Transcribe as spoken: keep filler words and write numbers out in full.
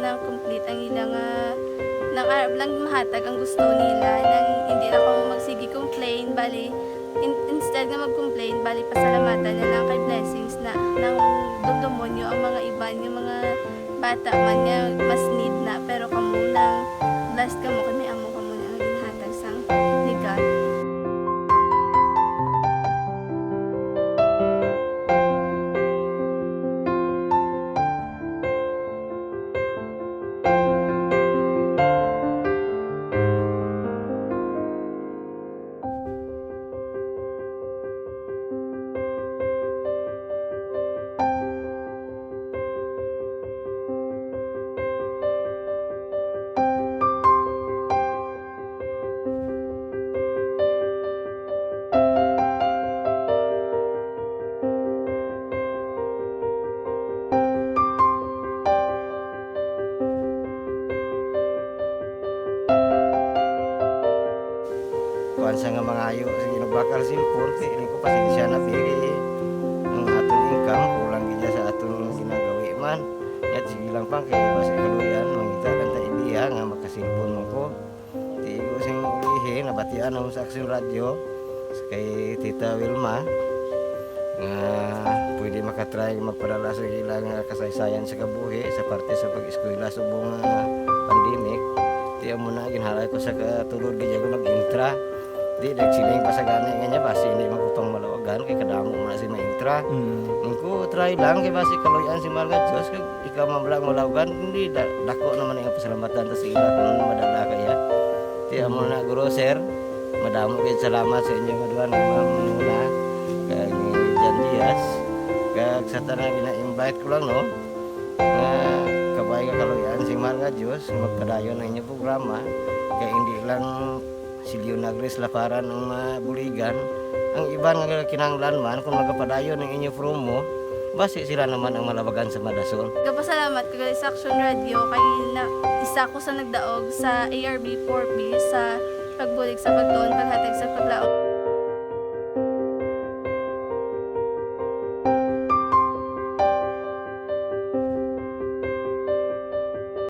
nang complete ang ila nga, nang arap lang mahatag ang gusto nila, nang hindi na kamo magsige complain, bali, in-, instead nga mag-complain, bali, pasalamatan na lang kay blessings na, nang dumdumon nyo ang mga iban nga mga bata man nga mas need na, pero kamo nang blessed kamo kay may amo kamo na nga ginhatag sang ni God. Kuan sa nga mangayo, sige, nagbakal cellphone, kay ini ko pasensya na, pili ang aton income, kulang gid sa aton ginagawi man. Yat, sige lang pang, kay basi kaluyan, mangita lang ta idea nga makasilpon man ko. Tigo sing ulihi, nabatian ako sa Aksyon Radyo, sa kay Tita Wilma, nga pwede makatry magpadala sa ilang, ah, kasaysayan sa kabuhi sa parte sa pag-eskwela subong, ah, pandemic. Ti amo na, ginhalay ko sa katulod, gid ako mag-intra. Di, nagsiling pa sa gani nga niya, basi hindi man ko pang malawagan, kay kadamo mo na si ma-intra. Mm. Ang ko, try lang, kay basi kaluyan si Mahal nga Diyos, kag ikaw man lang malawagan, hindi, da-, dako naman ang pasalamatan ta sa ila kung ano madala kaya. Ti amo na, guro, sir, madamo gid salamat sa inyo nga duha, ni Ma'am Nuna, kag ni Jan Diaz, kag sa tanan gina-invite ko lang, no, nga kabay nga kaluyan si Mahal nga Diyos, magpadayon ang inyong programa, kay hindi lang si Leonagris Laparan ang mabuligan. Ang iban nga kinahanglan man, kung magapadayon ang inyo promo, basi sila naman ang malabagan sa madason. Gapasalamat ko gali sa Aksyon Radyo kay na, isa ko sa nagdaog sa A R B four B sa pagbulig sa pagtuon paghatag